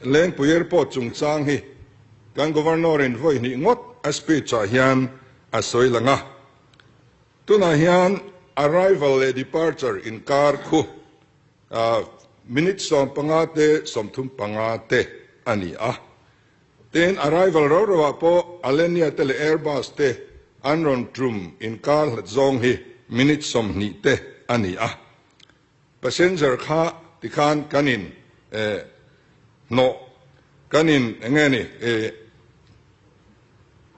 Lengpui Airport chungchang hi kan Governor in vawi hnih ngawt a speech ah hian a sawi lang a. Tunah hian arrival leh departure inkar khu minute 15 te 35 te a ni a. Tin, arrival rau rauah pawh Alenia te leh Airbus te an rawn tum inkar hlat zawng hi minute 20 te a ni a. Passenger kha tikhan kan in hnawh, kan in enge ni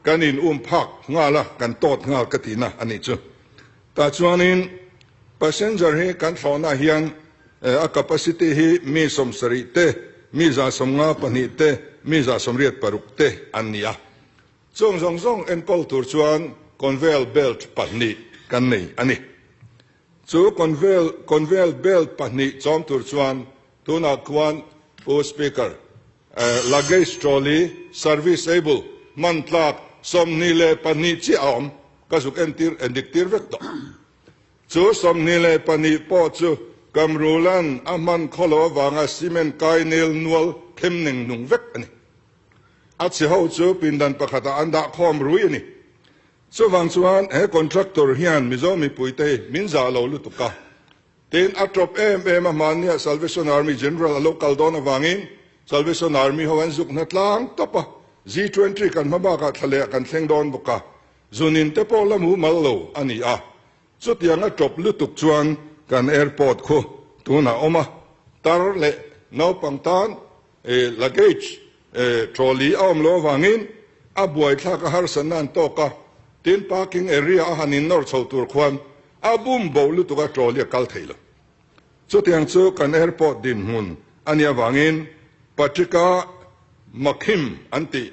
kan in um phak nghal a, kan tawt nghal ka tihna a nih chu. Tah chuanin passenger hi kan thlawhna hian a capacity hi mi 70 te, mi 152 te, mi 186 te an ni a. Chung zawng zawng enkawl tur chuan conveyor belt pahnih kan nei a ni. Chu conveyor belt pahnih chawm tur chuan tunah khuan Pu Speaker, luggage trolley serviceable hman tlak 22 chiah a awm, ka zuk entir endik tir vek tawh. Chu 22 pawh chu Kamrulan a hman khawlo avanga cement kai nel nual them neng nung vek a ni. A chhe ho chu pindan pakhatah an dah khawm rui a ni. Chuvang chuan he contractor hian Mizo mipuite hi min zah lo lutuk a. Tin, a tawp em em a hmannia Salvation Army General a lo kal dawn avangin Salvation Army ho an zuk hna tlang tawp a, G20 kan hma bakah thla leh kan thleng dawn bawk a, zunin te pawh la mu mal lo a ni a. Chutiang a tawp lutuk chuan kan airport khu tunah awm a, tar leh naupang tan luggage trolley a awm lo avangin a buaithlak a harsatna an tawk a, tin parking area a han innawr chho tur khuan a bum bo lutuk a trolley a kal thei lo. Chutiang chu kan airport dinhmun a nih avangin Patrika Makhim an tih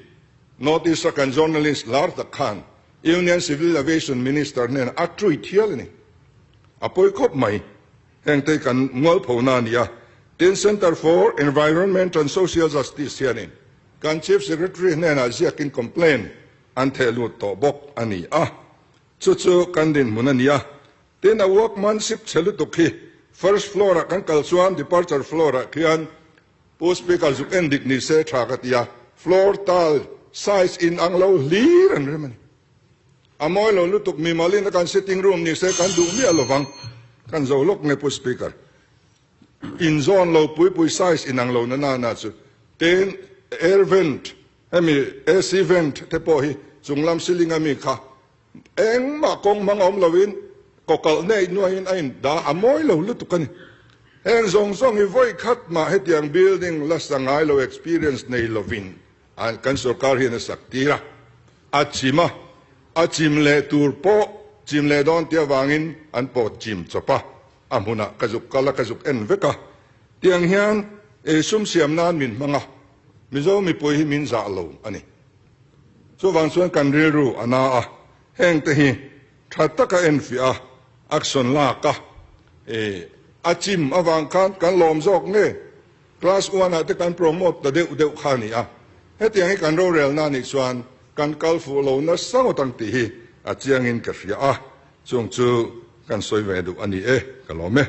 North East a kan journalist lar tak khan Union Civil Aviation Minister hnenah a tweet hial a ni. A pawi khawp mai. Hengte kan mualphona a ni a. Tin, Centre for Environment and Social Justice hianin kan Chief Secretary hnenah ziakin complaint an theh lut tawh bawk a ni a. Chu chu kan dinhmun a ni a. Tin, a workmanship chhe lutuk hi first floor ah kan kal chuan departure floor ah khian Pu Speaker zuk en dik ni se tha ka ti a, floor tile size in ang lo hlir an rem a ni. A mawi lo lutuk mimalin a kan sitting room ni se kan duh miah lovang. Kan zo lawk nge Pu Speaker. In zawn lo pui pui size in ang lo na na na chu. Tin, air vent hemi AC vent te pawh hi chunglam ceiling a mi kha Engmah kawng hmang awm loin kawkalh nei nuaiin a in dah a mawi lo lutuk a ni. Heng zawng zawng hi vawi khat mah hetiang building la sa ngai lo experience nei lovin kan sorkar hian a sak tir a, a chim a, a chim leh tur pawh chim leh dawn tih avangin an pawt chim chawp a, a hmunah ka zuk kal a ka zuk en vek a. Tiang hian sum siam nan min hmang a, Mizo mipui hi min zah lo a ni. Chuvang chuan kan rilru a na a, heng te hi tha taka enfiah a, action lak a, a chim avang khan kan lawm zawk nge? Class one ah te kan promote ta deuh deuh kha a ni a, hetiang hi kan rorelna anih chuan kan kal fuh lo nasa ngawt ang tih hi a chiangin ka hria a, chung chu kan sawi ve duh a ni e, ka lawm e.